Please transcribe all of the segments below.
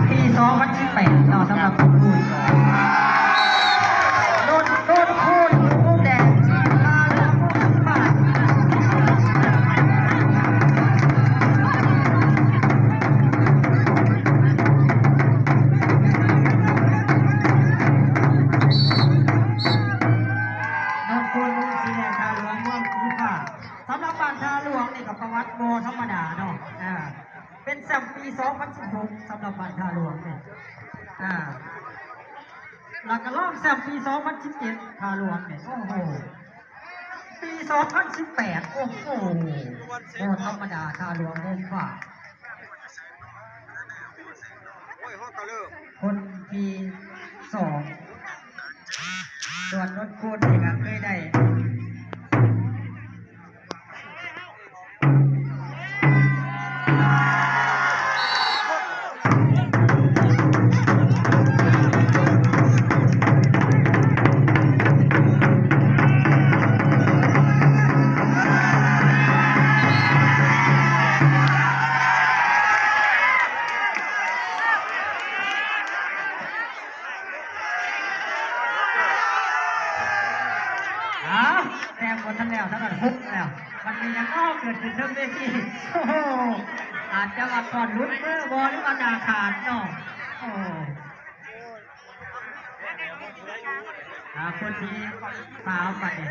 ປີສອງພັນສິບແປດເນາະ ສຳລັບໂດນຄູນ ໂດນ ໂດນຄູນ ມຸມແດງ ພາເຮືອມຸມຟ້າ ໂດນຄູນ ມຸມສີແດງ ທ່າຫຼວງ ເມືອງພູຜາ. ສຳລັບບ້ານທ່າຫຼວງນີ້ກໍປະຫວັດບໍ່ທຳມະດາເນາະ ເປັນແຊ້ມປີສອງພັນສິບຫົກ ສຳລັບບ້ານທ່າຫຼວງນີ້ ອາ ແລ້ວກໍລອງແຊ້ມປີສອງພັນສິບເຈັດ ທ່າຫຼວງນີ້ ໂອ້ໂຫ ປີສອງພັນສິບແປດ ໂອ້ໂຫ ບໍ່ທຳມະດາ ທ່າຫຼວງຫົງຟ້າ ຄົນທີສອງ ສ່ວນນົນຄູນນີ້ກໍເຄີຍໄດ້ ອ້າວ ແຕ້ມບໍ່ທັນແລ້ວ ເທົ່ານັ້ນ ຫົກແລ້ວ ມັນມີຫຍັງເນາະເກີດຂຶ້ນເທິງເວທີ ໂອ້ໂຫ ອາດຈະວ່າກ່ອນຫຼຸດມືບໍ່ ຫຼືວ່າໜ້າຂາດເນາະ ໂອ້ ອາ ຄົນທີສາມ ບາດນີ້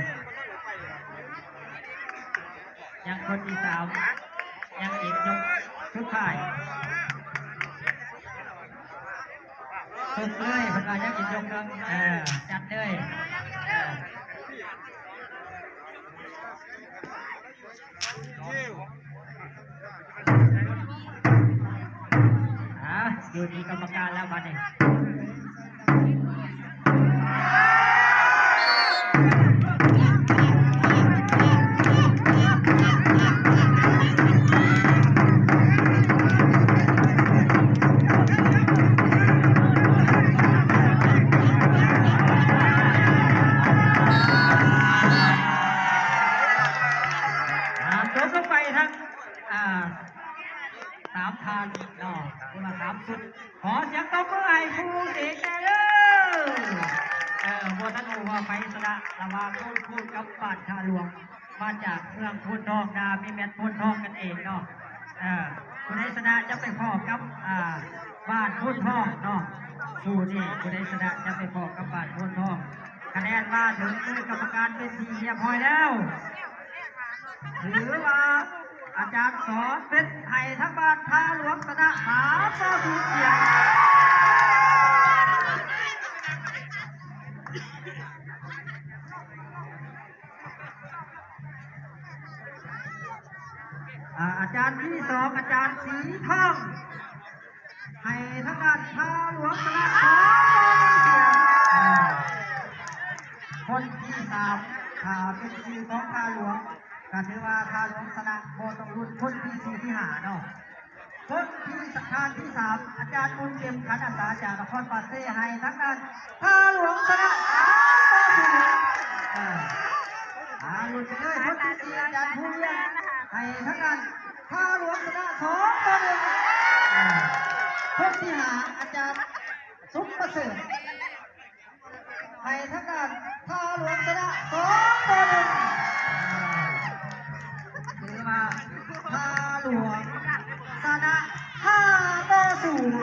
ຍັງຄົນທີສາມ ຍັງອີກຍົກສຸດທ້າຍ ສຸດເລີຍ ເພິ່ນວ່າຍັງອີກຍົກໜຶ່ງ ເອີ ຈັດເລີຍ ເອີ ອາ ຢູ່ທີ່ກຳມະການແລ້ວບາດນີ້. ອ່າ ຕົກລົງໄປທັງ ອ່າ ສາມທ່ານເນາະ ເພິ່ນວ່າສາມຊຸດ ຂໍສຽງຕົບມືໃຫ້ຄູ່ນີ້ແດ່ເດີ. ເອີ ບໍ່ທັນຮູ້ວ່າໃຜຊະນະ ລະຫວ່າງໂນນຄູນກັບບ້ານທ່າຫຼວງ ມາຈາກເມືອງໂພນທອງ ນາມີແມັດໂພນທອງກັນເອງເນາະ. ເອີ ຜູ້ໃດຊະນະຈະໄປພໍ້ກັບ ອ່າ ບ້ານໂພນທອງເນາະ. ຄູ່ນີ້ຜູ້ໃດຊະນະຈະໄປພໍ້ກັບບ້ານໂພນທອງ. ຄະແນນມາເຖິງມືກຳມະການເປັນທີ່ຮຽບຮ້ອຍແລ້ວ. ຖືວ່າອາຈານສອນເພັດໃຫ້ທາງບ້ານທ່າຫຼວງຊະນະສາມຕໍ່ສູນສຽງ. ອາ ອາຈານທີສອງ ອາຈານສີທອງ ໃຫ້ທາງດ້ານທ່າຫຼວງຊະນະສອງຕໍ່ໜຶ່ງສຽງ. ຄົນທີສາມ ຖ້າເປັນຊື່ຂອງທ່າຫຼວງ ກໍຖືວ່າທ່າຫຼວງຊະນະ ບໍ່ຕ້ອງລຸ້ນຄົນທີສີ່ ທີຫ້າເນາະ. ຄົນທີ່ສະ ທ່ານທີສາມ ອາຈານບຸນເຕັມ ຂັນອາສາ ຈາກນະຄອນປາກເຊ ໃຫ້ທາງດ້ານທ່າຫຼວງຊະນະສາມຕໍ່ສູນ. ເອີ ອ່າ ລຸ້ນໄປເລີຍ. ຄົນທີສີ່ ອາຈານພູວຽງ ໃຫ້ທາງດ້ານທ່າຫຼວງຊະນະສອງຕໍ່ໜຶ່ງ. ເອີ ຄົນທີຫ້າ ອາຈານສົມປະເສີດ ໃຫ້ທາງດ້ານທ່າຫຼວງຊະນະສອງຕໍ່ໜຶ່ງ. ຖືວ່າທ່າຫຼວງຊະນະຫ້າຕໍ່ສູນ.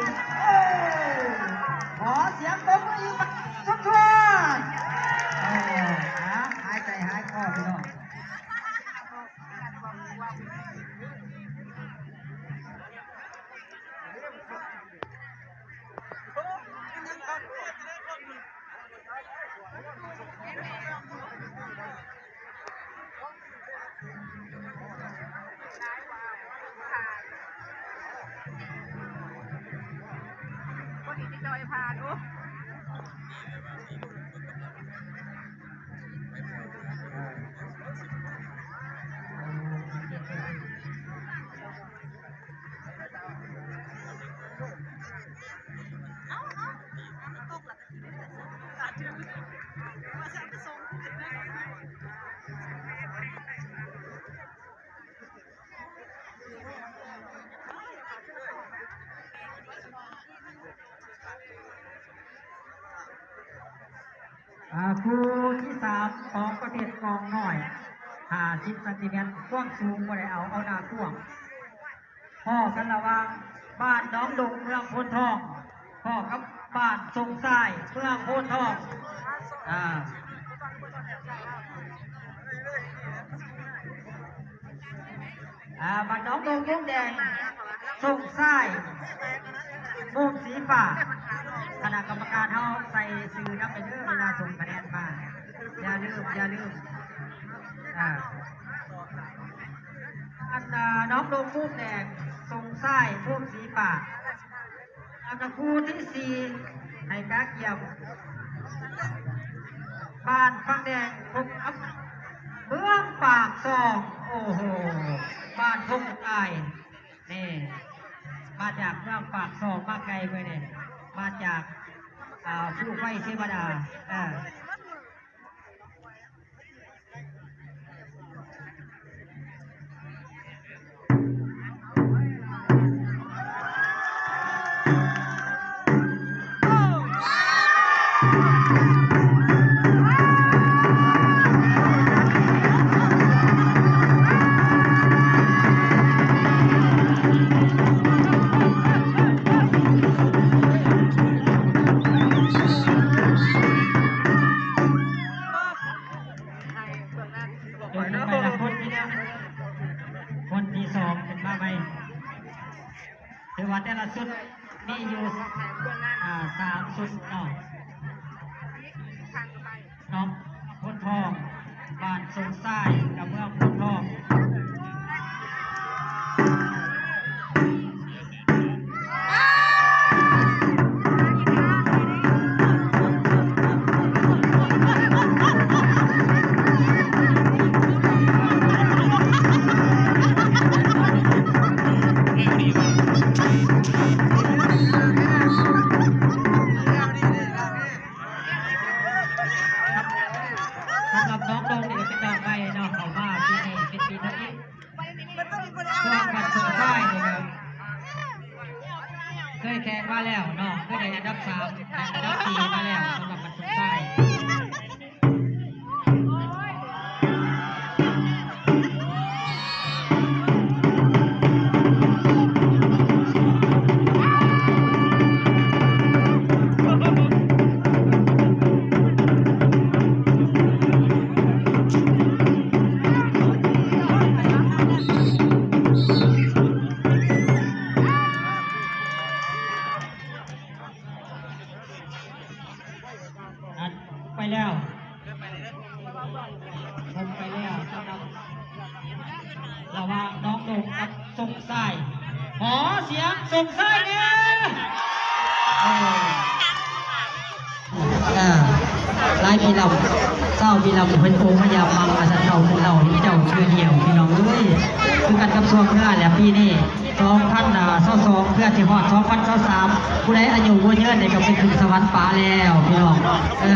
ໂອ້ ຂໍສຽງຕົບມືອີກຄັ້ງຊວນ. ເອີ ຫາຍໃຈຫາຍຄໍພີ່ນ້ອງ. ອ່າ ຄູ່ທີສາມຂອງປະເພດກອງນ້ອຍ ຫ້າສິບຊັງຕີແມັດ ຄວາມສູງບໍ່ໄດ້ເອົາ ເອົາໜ້າກວ້າງ ພໍ້ກັນລະຫວ່າງບ້ານໜອງດົງ ເມືອງໂພນທອງ ພໍ້ກັບບ້ານຊົງຊາຍ ເມືອງໂພນທອງ ອ່າ ອ່າ ບ້ານໜອງດົງ ມຸມແດງ ຊົງຊາຍ ມຸມສີຟ້າ ຄະນະກຳມະການເຮົາໃສ່ຊື່ນຳໄປເດີ ເວລາສົ່ງຄະແນນມາ ຢ່າລືມ ຢ່າລືມ ອ່າ ອັນ ໜອງດົງ ມຸມແດງ ຊົງຊາຍ ມຸມສີຟ້າ ແລ້ວກໍຄູ່ທີສີ່ ໃຫ້ກະກຽມ ບ້ານຝັ່ງແດງ ພົບກັບເມືອງປາກຊ່ອງ ໂອ້ໂຫ ບ້ານທົ່ງອາຍ ນີ້ ມາຈາກເມືອງປາກຊ່ອງ ມາໄກເວີຍນີ້ ມາຈາກ ອ່າ ພູໄຟເສວະດາ ເອີ. ຍົກຂຶ້ນໄປລະຄົນທີໜຶ່ງ ຄົນທີສອງຂຶ້ນມາໃໝ່. ຖືວ່າແຕ່ລະຊຸດມີຢູ່ ອ່າ ສາມຊຸດເນາະ. ນ້ອງໂພນທອງ ບ້ານຊົງຊາຍ ກັບເມືອງໂພນທອງ. ສຳລັບນ້ອງດົງນີ້ກໍເປັນນ້ອງໃໝ່ເນາະ ເຂົ້າມາປີນີ້ເປັນປີທຳອິດ. ສ່ວນບັດສົມຊາຍນີ້ກໍເຄີຍແຂ່ງມາແລ້ວເນາະ ເຄີຍໄດ້ອັນດັບສາມ ອັນດັບສີ່ມາແລ້ວ ສຳລັບບັດສົມຊາຍ. ອັດໄປແລ້ວ ຄົບໄປແລ້ວສຳລັບ ລະຫວ່າງໜອງດົງກັບຊົງຊາຍ. ຂໍສຽງຊົງຊາຍແດ່. ເອີ ເອີ ຫຼາຍປີແລ້ວ ຊາວບຸຣີລຳເພິ່ນໂອມາຢາມມາວ່າຊັ້ນ ເຈົ້າເປັນເຫຼົ່າເຫັນເຈົ້າເທື່ອດຽວ ພີ່ນ້ອງເອີຍ. ຄືກັນກັບຊ່ວງເວລາແຫຼະ ປີນີ້ ສອງພັນຊາວສອງ ເພື່ອຊິຮອດສອງພັນຊາວສາມ ຜູ້ໃດອາຍຸບໍ່ເຍີນນີ້ກໍໄປຂຶ້ນສະຫວັນປາແລ້ວ ພີ່ນ້ອງ. ເອີ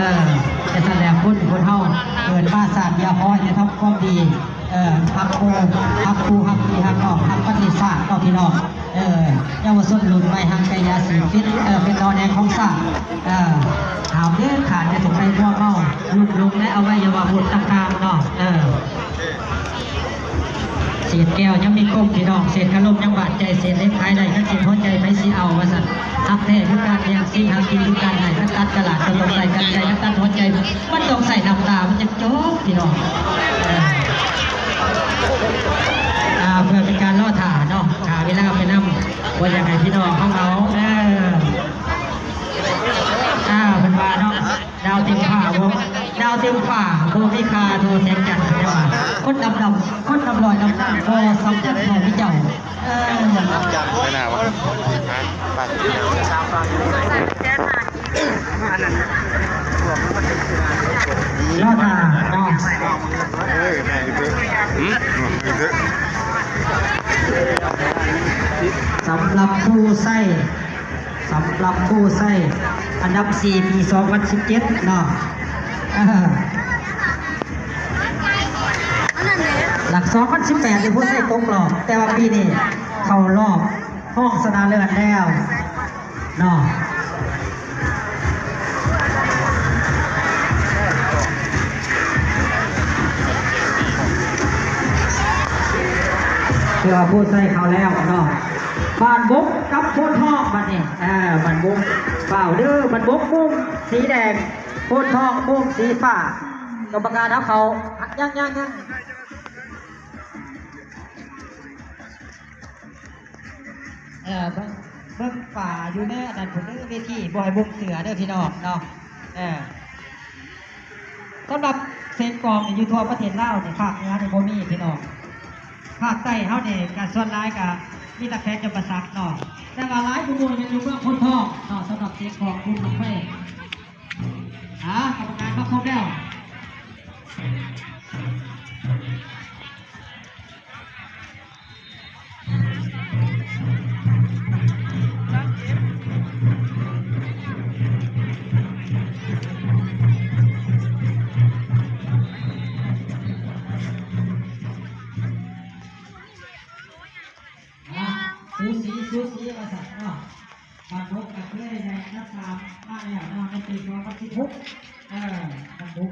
ແຕ່ຊັ້ນແຫຼະ ຄົນ ຄົນເຮົາເກີດມາຊາດດຽວ ຂໍໃຫ້ໄດ້ທຳຄວາມດີ ເອີ ຮັກໝູ່ ຮັກຄູ່ ຮັກພີ່ ຮັກນ້ອງ ຮັກປະເທດຊາດເນາະ ພີ່ນ້ອງ. ເອີ ເຍົາວະຊົນລຸ້ນໃໝ່ຫ່າງໄກຢາເສບຕິດ ເອີ ເປັນໜໍ່ແນງຂອງຊາດ ເອີ ຫ້າມເດັດຂາດ ຢ່າໄດ້ໄປມົວເມົາ ລຸກລົງໃນອະໄວຍະວະບົດຕ່າງໆເນາະ. ເອີ ເສດແກ້ວຍັງມີຄົມ ພີ່ນ້ອງ ເສດຄາລົມຍັງບາດໃຈ ເສດເຫຼັກຂາຍໄດ້ ຄັນເສດຫົວໃຈໃຜຊິເອົາ ວ່າຊັ້ນ. ຮັກແທ້ຄືການແຍ່ງຊີນ ຮັກຈິງຄືການໃຫ້ ຄັນຕັດກະຫຼາດກໍຕ້ອງໃສ່ກັນໄກ ຄັນຕັດຫົວໃຈມັນຕ້ອງໃສ່ນ້ຳຕາ ມັນຈັ່ງຈົບ ພີ່ນ້ອງ. ເອີ ອ່າ ເພື່ອເປັນການລໍຖ້າເນາະ ຂ້າເວລາໄປນຳ ບໍ່ຢາກໃຫ້ພີ່ນ້ອງເຮົາເໝົດ ເອີ ອ່າ ເພິ່ນວ່າເນາະ ດາວເຕັມຟ້າບໍ່ ດາວເຕັມຟ້າບໍ່ມີຄ່າເທົ່າແສງຈັນ ເພິ່ນວ່າ. ຄົນດຳໆ ຄົນດຳລອຍດຳໜ້າ ບໍ່ສຳຄັນເທົ່າມີເຈົ້າ. ເອີ ໄປໜ້າວະ ຮະ ໄປ ລໍຖ້າເນາະ ເອີ ແມ່ນຢູ່ເດີ ຫືມ ສຳລັບຜູ້ໃຊ້ ສຳລັບຜູ້ໃຊ້ອັນດັບສີ່ປີສອງພັນສິບເຈັດເນາະ ເອີ ຫຼັກສອງພັນສິບແປດນີ້ຜູ້ໃຊ້ຕົກລອບ ແຕ່ວ່າປີນີ້ເຂົ້າລອບຮອງຊະນະເລີດແລ້ວເນາະ. ກໍຜູ້ໃສ່ເຂົ້າແລ້ວເນາະ ບ້ານບົກກັບໂພນທອງບັດນີ້ ເອີ ບ້ານບົກ ຟ້າວເດີ ບ້ານບົກມຸ້ງສີແດງ ໂພນທອງມຸ້ງສີຟ້າ ກຳມະການເຮົາເຂົ້າ ຍັງ ຍັງ ຍັງ ເອີ ເບິ່ງ ເບິ່ງປາຢູ່ໃນອັນນັ້ນພຸ້ນເດີ ເວທີ ບໍ່ໃຫ້ບົກເສືອເດີພີ່ນ້ອງເນາະ ເອີ. ສຳລັບສຽງກອງນີ້ຢູ່ທົ່ວປະເທດລາວນີ້ ພາກເໜືອນີ້ບໍ່ມີພີ່ນ້ອງ ພາກໃຕ້ເຮົານີ້ກະສ່ວນຫຼາຍກະມີແຕ່ແຂວງຈຳປາສັກເນາະ ແຕ່ວ່າຫຼາຍກວ່າໝູ່ແມ່ນຢູ່ເມືອງໂພນທອງເນາະ ສຳລັບສຽງກອງບຸນບັ້ງໄຟ ອ່າ ກຳມະການມາຄົບແລ້ວ. ອ່າ ສູສີ ສູສີວ່າຊັ້ນເນາະ ບັນທຸກກໍເຄີຍໄດ້ອັນດັບສາມມາແລ້ວເນາະ ໃນປີສອງພັນສິບຫົກ ເອີ ບັນທຸກ.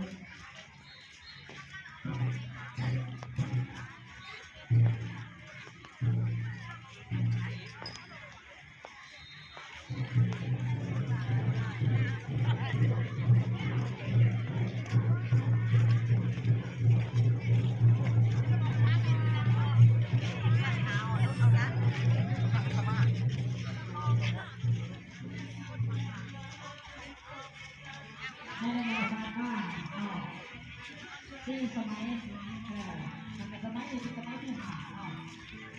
ໃນລະຍະຜ່ານມາເນາະ ສີ່ສະໄໝ ເອີ ສະໄໝນີ້ເປັນສະໄໝທີຫ້າເນາະ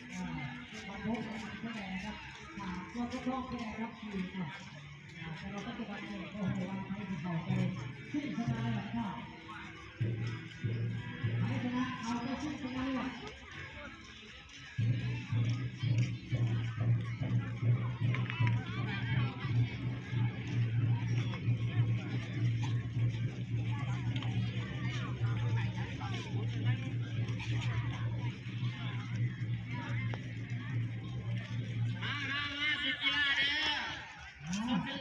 ເອີ ບັນທຸກແສດງກັບ ອ່າ ຕົວທົດລອງແສດງກັບທີ່ເນາະ ອ່າ ແຕ່ວ່າປັດຈຸບັນນີ້ບໍ່ຮູ້ວ່າໃຜຊິເຂົ້າໄປຊິງຊະນະເລີດເນາະ ໃຜຊະນະເອົາໄປຊິງຊະນະເລີດ. ມາ ມາ ມາ ຊິກິລາເດີ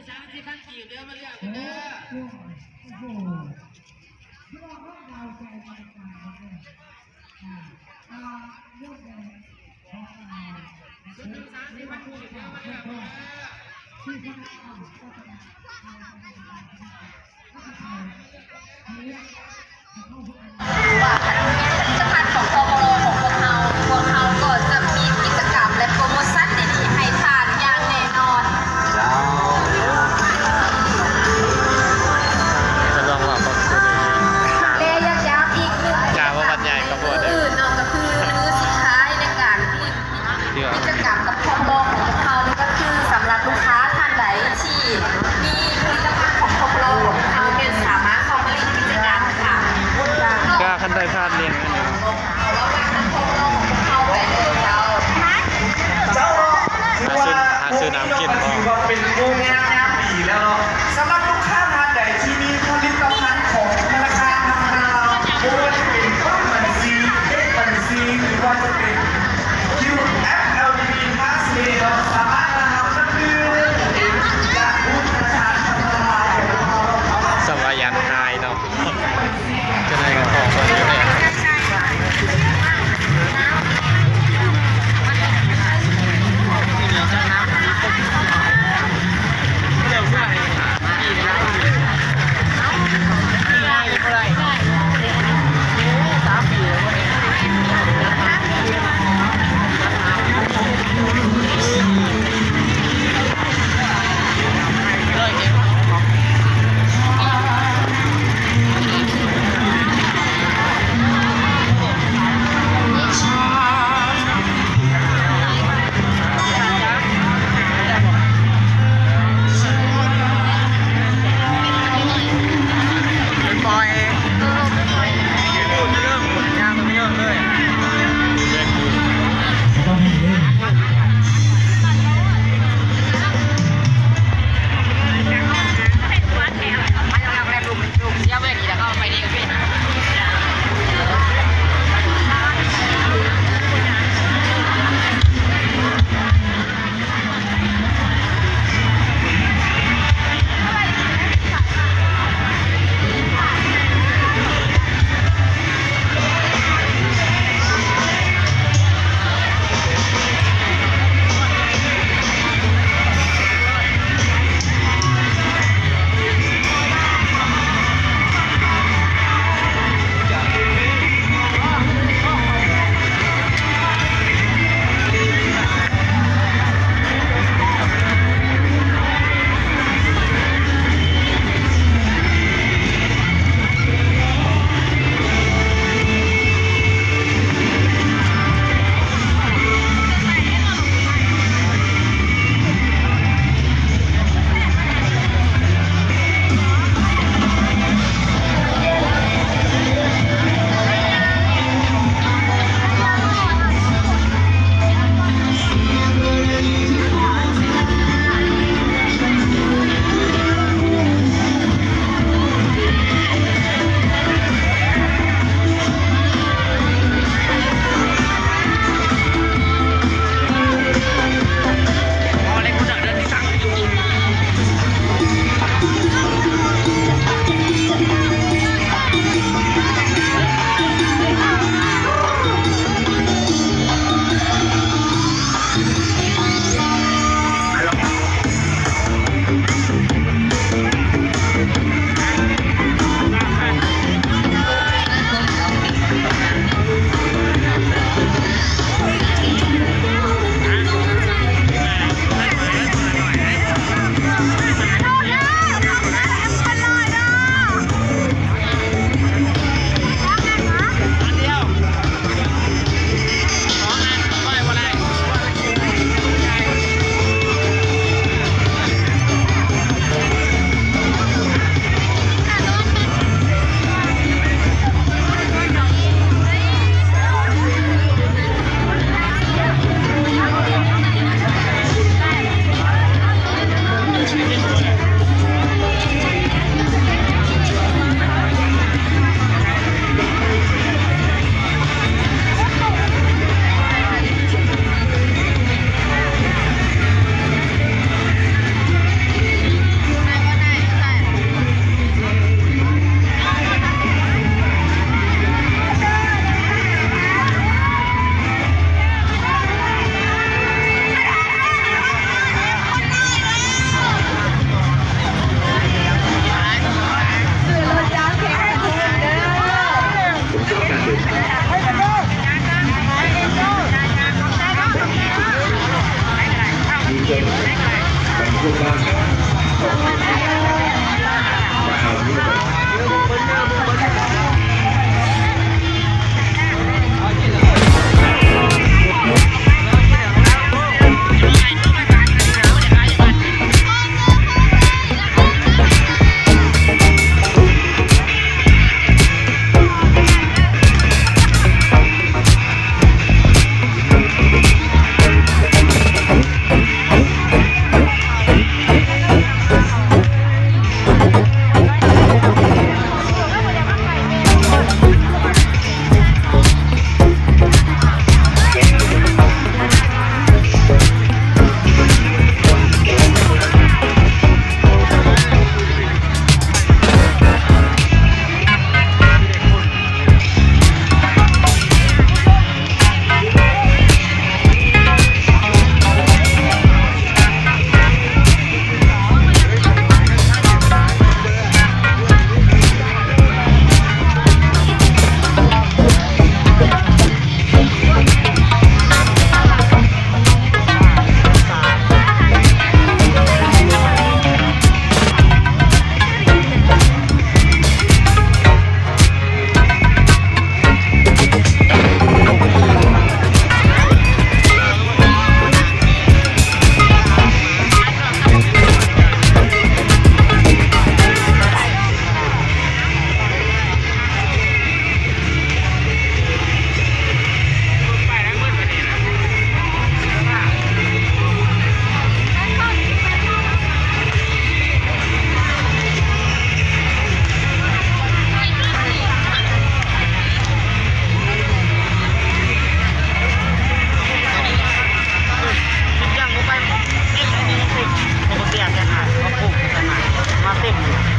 ສາມສິບພັນກີບເດີ ມາເລືອກເດີ. ວ່າຄັນແມ່ນຜະລິດຕະພັນຂອງ ພບລ ຂອງພວກເຮົາ, ພວກເຮົາກໍຈະມີກິດຈະກຳ ແລະ ໂປຣໂມຊັນດີໆໃຫ້ທ່ານຢ່າງແນ່ນອນ. ເຈົ້າ ກໍຕ້ອງວ່າຂອບຄຸນອີກ ແລະ ຢາກຢ້ຳອີກໜຶ່ງ ການວ່າບັນຍາຍຂະບວນອື່ນເນາະ ກໍຄືມື້ສຸດທ້າຍໃນການ ກິດຈະກຳກັບ ພບລ ຂອງພວກເຮົານີ້ ກໍຄືສຳລັບລູກຄ້າທ່ານໃດທີ່ມີຜະລິດຕະພັນຂອງ ພບລ ຂອງພວກເຮົາ ແມ່ນສາມາດເຂົ້າມາຫຼິ້ນກິດຈະກຳຄ່ະ. ກໍຄັນໄດ້ຜ່ານຫຼິ້ນ ເຈົ້າ ຫາຊື້ ຫາຊື້ນ້ຳກິນບໍ່? ຖືວ່າເປັນໂມງາມຍາມດີແລ້ວເນາະ ສຳລັບລູກຄ້າທ່ານໃດທີ່ມີຜະລິດຕະພັນຂອງທະນາຄານພັດທະນາລາວ ບໍ່ວ່າຈະເປັນບັດບັນຊີ ເລກບັນຊີ ຫຼືວ່າຈະເປັນ ສຳວ່າຢ້ານຫາຍເນາະ ຈະໄດ້ຂອງເພິ່ນຢູ່ແລ້ວ. ມາເຕັມ.